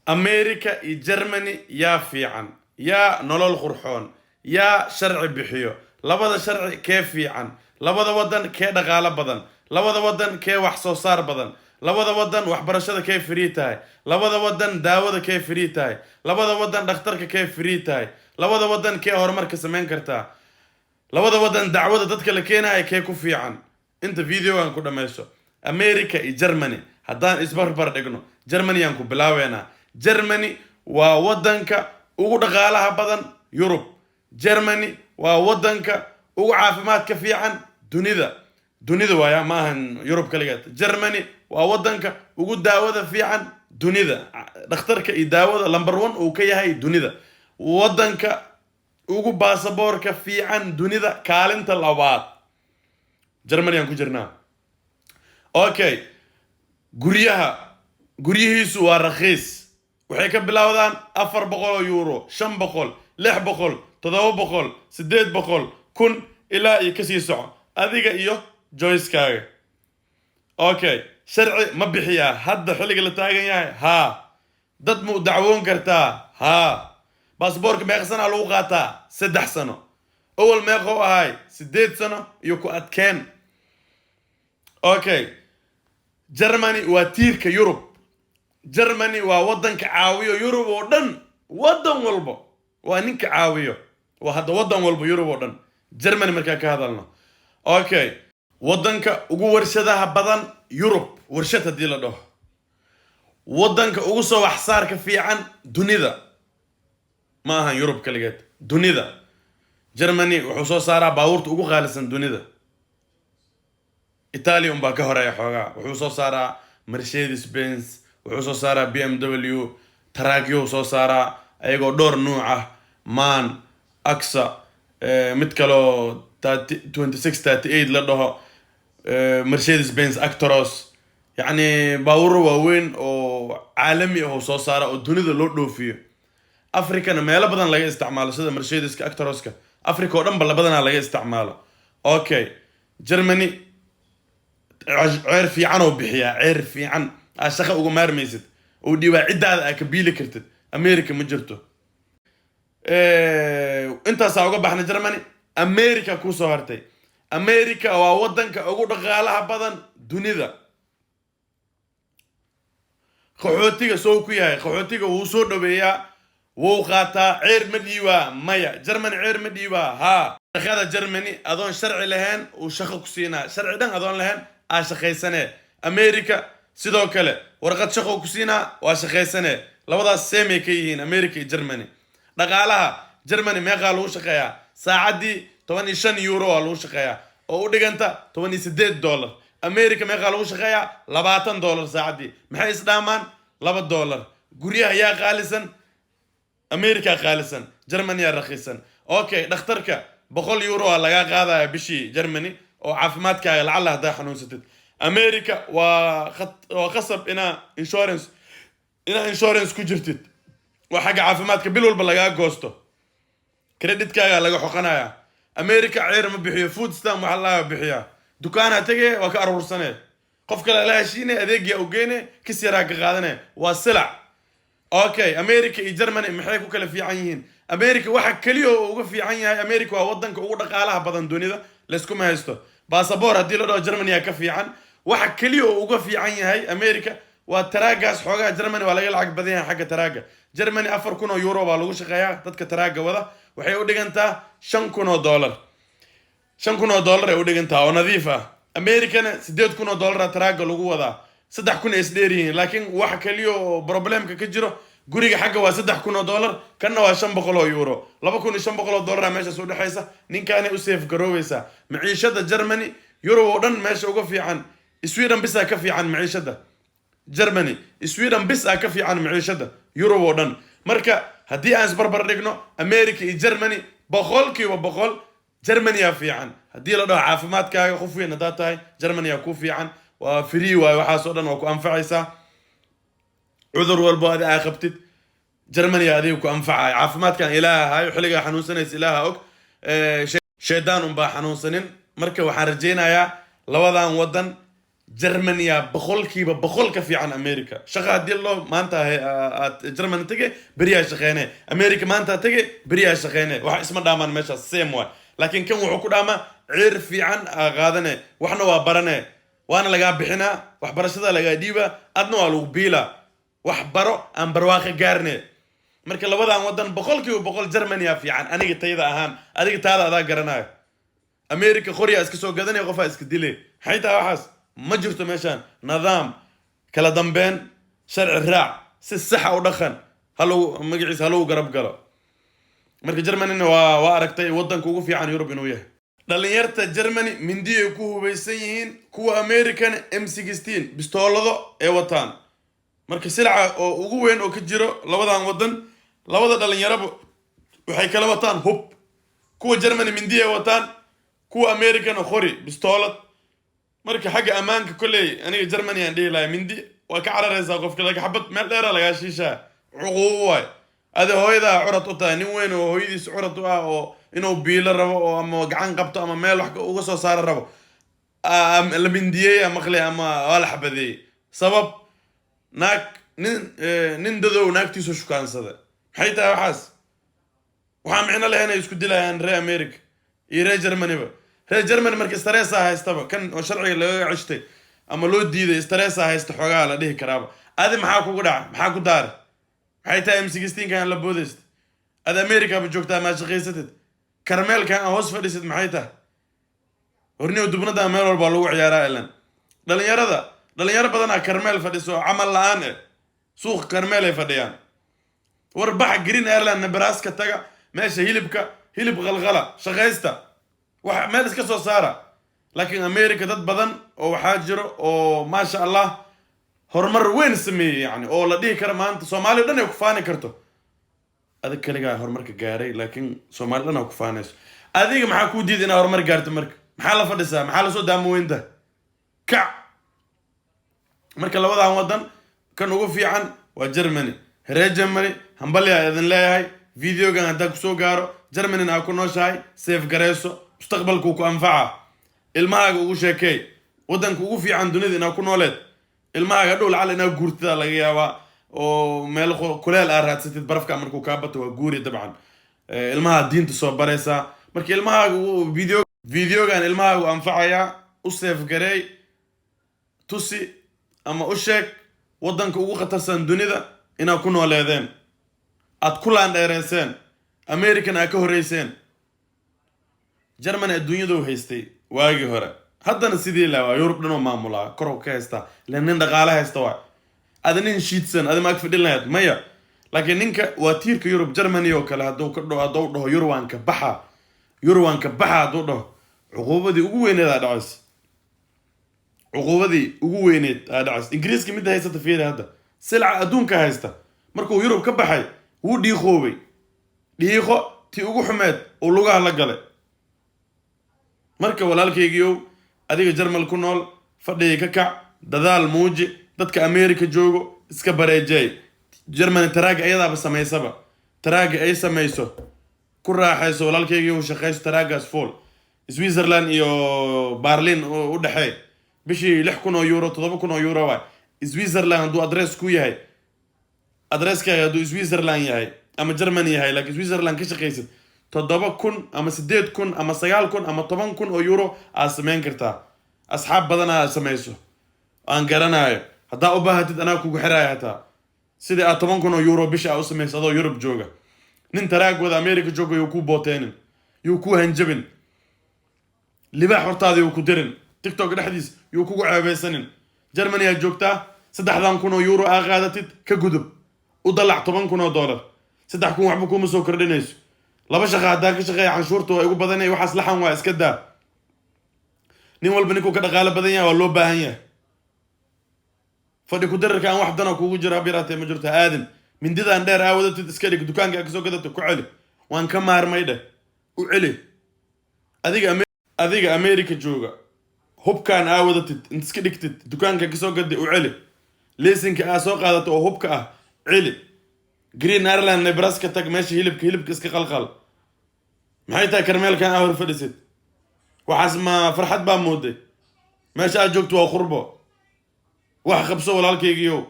America iyo Germany yaa fiican? Yaa nolol qurxoon? Yaa sharci bixiyo? Labada sharci kee fiican? Labada wadan kee dhaqaalo badan? Labada wadan kee wax soo saar badan? Labada wadan waxbarashada kee free tahay? Labada wadan daawada kee free tahay? Labada wadan dhakhtarka kee free tahay? Labada wadan kee horumarka samayn kartaa? Labada wadan dacwada dadka la keenaya kee ku fiican? Inta videogan ku dhammayso. America iyo Germany haddaan isbarbar dhigno, Germany aan ku bilaabeynaa. Germany waa wadanka ugu dhaqaalaha badan Yurub. Germany waa wadanka ugu caafimaadka fiican dunida. Dunida waaya, ma ahan Yurub kaligeed. Germany waa wadanka ugu daawada fiican dunida, dhakhtarka iyo daawada number one uu ka yahay dunida. Wadanka ugu baasaboorka fiican dunida, kaalinta labaad Germany aan ku jirnaa. Okay, guryaha, guryihiisu waa rakhiis. Waxay ka bilowdaan 400 oo euro, 500, 600, 700, 800, 1000 ilaa iyo kasii soco, adiga iyo choice-kaaga. Okay, sharci ma bixiyaa hadda xilliga la taagan yahay? Haa. Dad ma u dacwoon kartaa? Haa. Baasboorka meeqa sanaa lagu qaataa? 3 sano. Awal meeqoo ahay? 8 sano iyo ku adkeen. Okay, Germany waa tiirka Yurub. Germany waa wadanka caawiyo Yurub oo dhan. Wadan walbo waa ninka caawiyo. Waa hadda wadan walba Yurub oo dhan Germany markaan ka hadalno. Okay, wadanka ugu warshadaha badan Yurub, warshad haddii la dhaho, wadanka ugu soo waxsaarka fiican dunida, ma ahan Yurub kaligeed, dunida. Germany wuxuu soo saaraa baabuurta ugu qaalisan dunida. Italia unbaa ka horeeya xoogaa. Wuxuu soo saaraa Mercedes Benz, wuxuu soo saaraa BMW, taraagyo soo saaraa ayagoo dhowr nuuc ah, MAN, Axa, mid kaloo 2638 la dhaho, Mercedes Benz Actros. Yacni baabuuro waaweyn oo caalami ah oo soo saara oo dunida loo dhoofiyo. Africana meelo badan laga isticmaalo, sida Mercedeska Actroska Africa oo dhan ba badanaa laga isticmaalo. Okay, Germany ceer fiican oo bixiyaa, ceer fiican aa shaqa uga maarmaysid oo dhiibaa, ciddaada aa ka biili kartid. America ma jirto. Intaasaa uga baxna Germany. America kusoo hartay. America waa wadanka ugu dhaqaalaha badan dunida. Qaxootiga soo ku yahay? Qaxootiga wuu soo dhaweeyaa, wuu qaataa. Ceer ma dhiibaa? Maya. Germany ceer ma dhiibaa? Haa. Shaqada Germany adoon sharci lahayn uu shaqo ku siinaa. Sharci dhan adoon lahayn aa shaqaysanee. America sidoo kale warqad shaqo ku siinaa, waa shaqaysanee. Labadaas same ay ka yihiin America iyo Germany. Dhaqaalaha Germany meeqaa lagu shaqeeyaa saacaddii? 15 euro waa lagu shaqeeyaa, oo u dhiganta $18. America meeqaa lagu shaqeeyaa? $20 saacaddii. Maxay isdhaamaan? $2. Guryaha yaa qaalisan? America qaalisan, Germany yaa rakhiisan. Okay, dhakhtarka 100 euro aa lagaa qaadaya bishii Germany oo caafimaadkaaga, lacalla haddaa xanuunsatid. America waa qasab inaa insurance ku jirtid oo xagga caafimaadka bil walba lagaa goosto, creditkaaga laga xoqanaya. America ceer ma bixiyo, food stamp waxaa laga bixiyaa. Dukaanaa tegee, waa ka aruursanee, qof kale la heshiine, adeegyaa u geyne, kis yaraa ka qaadane. Waa silac. Okay, America iyo Germany maxay ku kala fiican yihiin? America waxa keliya oo uga fiican yahay, America waa wadanka ugu dhaqaalaha badan dunida, layskuma haysto. Basaboor haddii la dhaho, Germany yaa ka fiican. Waxa keliya oo uga fiican yahay America waa taraagaas. Xoogaha Germany waa laga lacag badan yahay xagga taraaga. Germany 4000 oo euro baa lagu shaqeeyaa dadka taraaga wada. Waxay u dhigantaa $5000. $5000 ay u dhigantaa oo nadiif ah. Americana $8000 taraaga lagu wadaa. 3000 ay isdheer yihiin, laakiin waxa keliya oo problemka ka jiro, guriga xagga waa $3000, kanna waa 500 oo euro. $2500 meeshaas udhexaysa. Ninkaanay u safe garoobeysaa. Maciishada Germany Yurub oo dhan meesha uga fiican, Sweden bisaa ka fiican. Maciishada Germany Sweden bis aa ka fiican maciishada Yurub oo dhan. Marka haddii aan isbarbar dhigno America iyo Germany, 100% Germany aa fiican. Haddii la dhaho caafimaadkaaga, qof weyn haddaad tahay, Germany aa ku fiican. Waa free waayo, waxaas oo dhan waa ku anfacaysaa. Cudur walbo adi aa qabtid, Germany adiga ku anfacaya. Caafimaadkan Ilaaha hayo, xilligaa xanuunsanaysa Ilaaha og. Shaydaan unbaa xanuunsanin. Marka waxaan rajaynayaa labadan wadan Germany-a 100% ka fiican America. Shaqa haddii loo maanta aad Germany tege, beriyaa shaqeyne. America maanta tege, beriyaa shaqeyne. Wax isma dhaamaan meeshaas, same waay. Laakiin kan wuxuu ku dhaamaa ciir fiican aa qaadane, waxna waa barane, waana lagaa bixinaa, waxbarashada lagaa dhiibaa, adna waa lagu biilaa. Wax baro, aan barwaaqo gaarne. Marka labadan wadan 100% Germany-a fiican, aniga tayda ahaan. Adiga taada adaa garanayo. America qoryaa iska soo gadanaya, qofaa iska dilay. Maxay tahay waxaas? Ma jirto meeshaan nidaam, kala dambeyn, sharci raac, si saxa u dhaqan, halagu magaciisa halagu garab galo. Marka Germanyna waa aragtay wadanka ugu fiican Yurub inuu yahay. Dhalinyarta Germany mindiyay ku hubaysan yihiin, kuwa American M16 bistoolado ay wataan. Marka silaca oo ugu weyn oo ka jiro labadan wadan, labada dhalinyaraba waxay kala wataan hub. Kuwa Germany mindiyay wataan, kuwa American qori, bistoolad. Marka xagga ammaanka kolley aniga Germany aan dhihi lahay. Mindi waa ka cararaysaa qofka, laakiin xabad meel dheera lagaa shiishaa, cuquubo waay. Adi hooyadaa curad u tahay, nin weyn oo hooyadiis curad u ah oo inuu biilo rabo oo ama gacan qabto ama meel wax uga soo saaro rabo, la mindiyey maqli ama waa la xabadeeyey. Sabab naag nin dadow naagtiisu shukaansada. Maxay tahay waxaas? Waxaa micno leh inay isku dilayaan reer America iyo reer Germanyba. Reer Germany marka stress-aa haystaba, kan oo sharciga lagaga ceshtay ama loo diiday stress-aa haysta xoogaha la dhihi karaaba. Adi maxaa kugu dhaca? Maxaa ku daara? Maxay tahay M16-kan la boodaysta? Ad America ba joogtaa, maa shaqaysatid? Karmeelkan aan hoos fadhisid maxay tahay? Horniyo dubnada meel walbaa lagu ciyaaraa ilan. Dhalinyarada, dhalinyaro badanaa Karmeel fadhiso, camal la-aan eh, suuqa Karmeel ay fadhiyaan. War baxa, Green Airline, Nebraska taga, meesha hilibka, hilib qalqala, shaqaysta, wax meel iska soo saara. Laakiin America dad badan oo waxaa jiro oo maasha Allah horumar weyn sameeyey, yani oo la dhihi karo maanta Soomaaliya dhan ay ku faani karto. Adig kaligaa horumarka gaaray, laakiin Soomaali dhan aa ku faanayso. Adiga maxaa kuu diiday inaad horumar gaarto? Marka maxaa la fadhisaa? Maxaa lasoo daamoweynta? Kac. Marka labadan wadan kan ugu fiican waa Germany. Reer Germany, hambalyaa idin leeyahay. Videogan haddaa kusoo gaaro, Germanyna aa ku nooshahay, save gareyso, mustaqbalkuu ku anfaca. Ilmahaaga ugu sheekeey waddanka ugu fiican dunida inaa ku nooleed. Ilmahaaga dhow lacal inaa guurtidaa laga yaabaa oo meel kuleel aa raadsatid. Barafka markuu kaa bato waa guuri dabcan. Ilmaha diinta soo baraysaa. Marka ilmahaaga videogan ilmahaagu anfacayaa, u save gareey, tusi ama u sheeg waddanka ugu khatarsan dunida inaad ku nooleedeen, aad ku laandheereyseen, American aad ka horreyseen. Germany adduunyaduu haystay waagii hore, haddana sidii la waa Yurub dhan oo maamulaa, kor ka haystaa. Ilan nin dhaqaale haysta waa ada nin shiidsan, adi ma ag fadhin lahayd? Maya. Laakiin ninka waa tiirka Yurub, Germany oo kale, hadduu ka dhaho, hadduu dhaho Yurubaan ka baxa, Yurubaan ka baxa hadduu dhaho, cuquubadii ugu weyneed aa dhacays, cuquubadii ugu weyneed aa dhacays. Ingiriiska midda haysata fiiri hadda, silca adduunka haysta. Markuu Yurub ka baxay wuu dhiiqoobay, dhiiqo tii ugu xumeed uu lugaha la galay. Marka walaalkaygiiow, adiga Jarmal ku nool, fadhiga ka kac, dadaal muuji. Dadka America joogo iska bareejeey. Germany taraaga ayadaaba samaysaba, taraaga ay samayso ku raaxayso. Walaalkaygiiow, shaqayso, taraagaas fuul. Switzerland iyo Berlin u dhexeey bishii 6,000 oo euro, 7,000 oo euro waay. Switzerland hadduu address ku yahay, addresskaaga hadduu Switzerland yahay ama Germany yahay, laakiin Switzerland ka shaqaysid, 7,000 ama 8,000 ama 9,000 ama 10,000 oo euro aad samayn kartaa. Asxaab badan aad samayso aan garanayo, haddaa u baahatid anaa kugu xiraya hataa sidii aad 10,000 oo euro bisha aa u samayso adoo Yurub jooga. Nin taraagooda America jooga yuu kuu booteenin, yuu kuu hanjabin, libaax hortaada yuu ku dirin, TikTok dhexdiis yuu kugu ceebeysanin. Germany aad joogtaa, 3,000 oo euro aa qaadatid ka gudub, u dalac 10,000 oo dollar. 3,000 waxba kuma soo kordhinayso. Laba shaqa haddaa ka shaqeeya, canshuurta waa igu badanay. Waxaas laxan waa, iska daa. Nin walba ninkuu ka dhaqaalo badan yahay waa loo baahan yahay. Fadhi ku dararka aan wax dana kugu jiro hab yaraatee ma jirto. Aadin mindidaan dheer aa wadatid iska dhig, dukaanka aa kasoo gadato ku celi, waan ka maarmay dheh, u celi. Adiga America jooga, hubkaan aa wadatid int iska dhigtid, dukaanka kasoo gaday u celi. Leesinka aa soo qaadato oo hubka ah celi. Green Ireland, Nebraska tag, meesha hilibka, hilibka iska qalqal. Maxay tahay karmeelkan aa hor fadhisid? Waxaas ma farxad baa mooday? Meesha aad joogto waa qurbo. Wax qabso, walaalkaygiiow.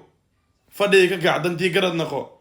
Fadhiga ka kac, dantii garad naqo.